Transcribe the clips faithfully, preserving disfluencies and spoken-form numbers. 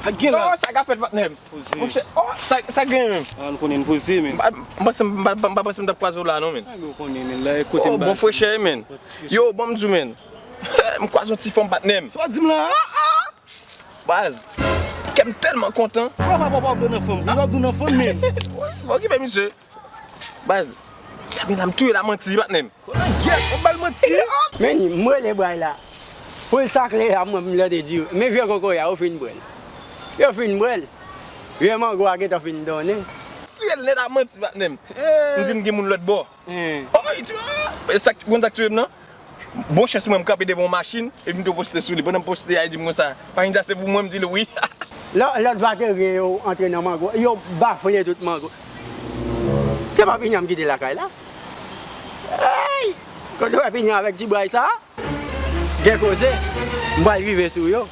Sa gen la. Oh, sa ka fèt, patnè m. Poze. Monchè, oh, sa, sa gen menm. Ah, nou konnen n poze, men. M pa, m pa panse, m pa, m pa panse m t ap kwaze w la, non, men. Nèg yo konnen, men. La, e kote m ba. Oh, bon frechè, men. Yo, bon, m di w, men. M kwaze yon ti fanm, patnè m. Sa w di m la? Ah, ah! Baz, kè m tèlman kontan. Papa, papa, vle nan fanm. Vle nan fanm, men. Bon, ki fè misye? Baz, Camila, m touye l a manti, patnè m. Langyèt, w ap ba l manti. Men, m rele bway la. Pou l sakle a, mwen, m lè te di yo. Men vye kokoya, yo fin bwè l. Yo fin bwè l. Vye mango a gentan fin donnen. Touye l nèt a manti, patnè m. M di m gen moun lòt bò. Oh, li di, ah, e sa k, konn sa k touye m nan? Bon chans mwen, m kanpe devan yon machin, epi m tou poste sou li. Pandan m poste a, li di m konsa, "Machin sa se pou mwen?" M di l, "Wi." Lò, lòt vateryen yo antre nan mango, yo bafle tout mango. Se pa Pinya m kite lakay la? Ey! Kote w wè Pinya avèk ti bway sa? Gen koze, m pral rive sou yo.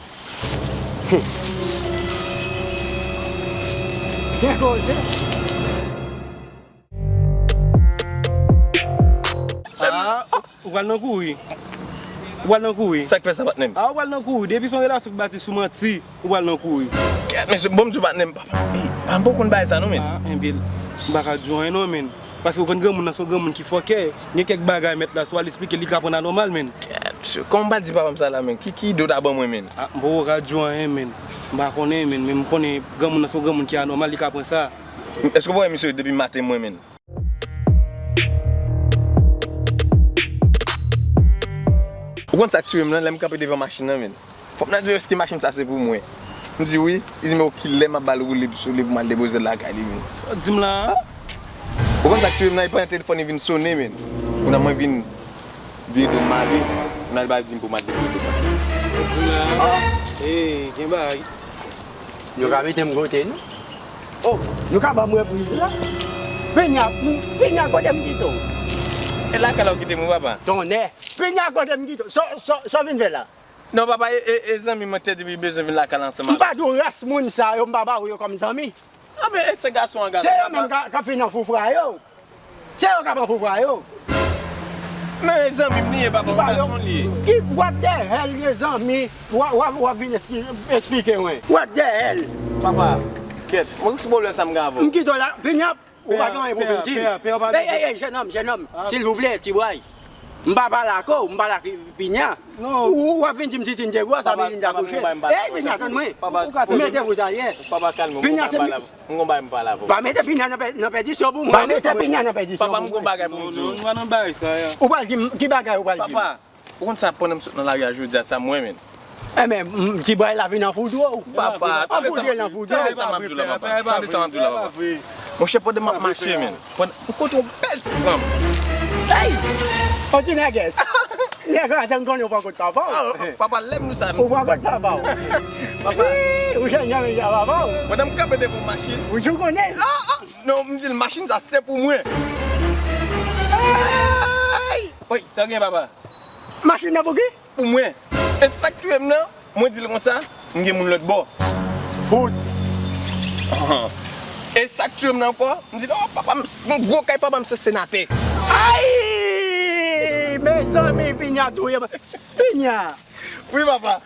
Gen koze. Ah, ou pral nan kouri. Ou pral nan kouri. Sa k fè sa, patnè m? Ah, ou pral nan kouri. Depi se yon relasyon ki bati sou manti, ou pral nan kouri. Kèt, mesye, bon, m di w, patnè m, papa, ey, papa m poko konn bagay sa, non, men. Ah, enben, m pa ka di w anyen, non, men. Paske ou konn granmoun nan se yon granmoun ki fòkè. Gen kèk bagay mèt la, si w al esplike l, li ka pran anòmal, men. Kèt, mesye, kòman m pral di papa m sa la, men? Ki, ki ide w ta ban mwen, men? Ah, m poko ka di w anyen, men. M pa konnen, men, men m konnen granmoun nan se yon granmoun ki anòmal, li ka pran sa. Èske w pa wè misye depi maten mwen menm? Ou konn sa k touye m nan, lè m kanpe devan machin nan menm. Fanm nan di, "Èske machin sa se pou mwen?" M di, "Wi." Li di, "Men kilè m ap ba l woulib sou li pou m al depoze l lakay li menm?" Sa w di m la a? Ou konn sa k touye m nan, li pran telefòn li vin sonnen menm. Kounye a mwen vin vire do m ale, kounye a li pa di m pou m al depoze l lakay li. Sa w di m la a? Ee, gen bagay. Nou ka mete m kote nou? Oh, nou ka ban m repriz la? Pinya, Pinya, kote m kite w? E lakay la w kite m wi, papa. Tonnè! Pinya, kote m kite w? Sa, sa, sa w vin fè la? Non, papa, e, e, e zanmi mwen te di li bezwen vin lakay la ansanm avè m. M pa di w ras moun sa yo, m pa ba w yo kòm zanmi. Anben, e se gason an, gason an. Se yo menm k ap fin nan foufra yo. Se yo k ap anfoufwa yo. Men zanmi m li ye, papa, yon gason li ye. Ki what the hell, mezanmi? W ap, w ap, w ap vin espli-, esplike mwen. What the hell? Papa, kèt, mwen ki pwoblèm sa m gen avè w? M kite w la, Pinya, ou pa gen anyen pou vin di m. Ey, ey, ey, jennonm, jennonm, silvouplè, ti bway. M pa pale ak ou, m pale ak Pinya. Ou, w ap vin di m Titine te gwòs, sa vin di m ta kouche. Ey, Pinya, tann mwen. Ou mete vou sa ye. Papa, kalme w, Pinya, se m gon bagay m pale avè w. Pa mete Pinya nan pè-, nan pèdisyon pou mwen. Pa mete Pinya nan pèdisyon pou mwen. Papa, m gon bagay pou m di w. Non, non, nou pa nan bagay sa a. Ou pral di m, ki bagay ou pral di m? Papa, ou konn sa, pandan m sot nan lari a jodi a, sa m wè, men. Enben, m, ti bway la vin anfoudwe w. Papa, tande sa m ap di w la, papa. Tande sa m ap di w la, papa. Monchè, pandan m ap mache, men, pandan, m kontre yon bèl ti fanm. Ey! On ti nègès. Nègès, m konnen w pran kote papa w. Papa, lè m di w sa, men. Ou pran kote papa w. Papa. Ii, ou jèn jan menm jan papa w. Pandan m kanpe devan yon machin. Ou jou konnen. Non, m di l machin sa se pou mwen. Ey! Wi, sa gen, papa? Machin nan pou ki? Pou mwen. E sa k touye m nan, mwen di l konsa, m gen moun lòt bò. Fout. Ahan. E sa k touye m nan ankò, m di l, oh, papa m, yon gwo kay papa m se senatè. Ay! Mezanmi, Pinya touye m. Pinya! Wi, papa.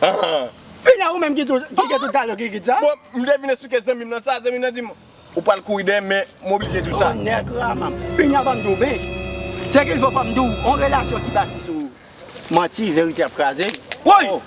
Ahan. Pinya, ou menm ki tou, ki gen tout talè ki kit sa? Bon, m te vin esplike zanmi m nan sa, zanmi m nan di m, ou pral kouri dèyè m, men m oblije di w sa. Oh, nèg raman. Pinya, ban m di w, men. Se ki l fò fò m di w, yon relasyon ki bati sou manti, verite ap kraze. Woy! Oh.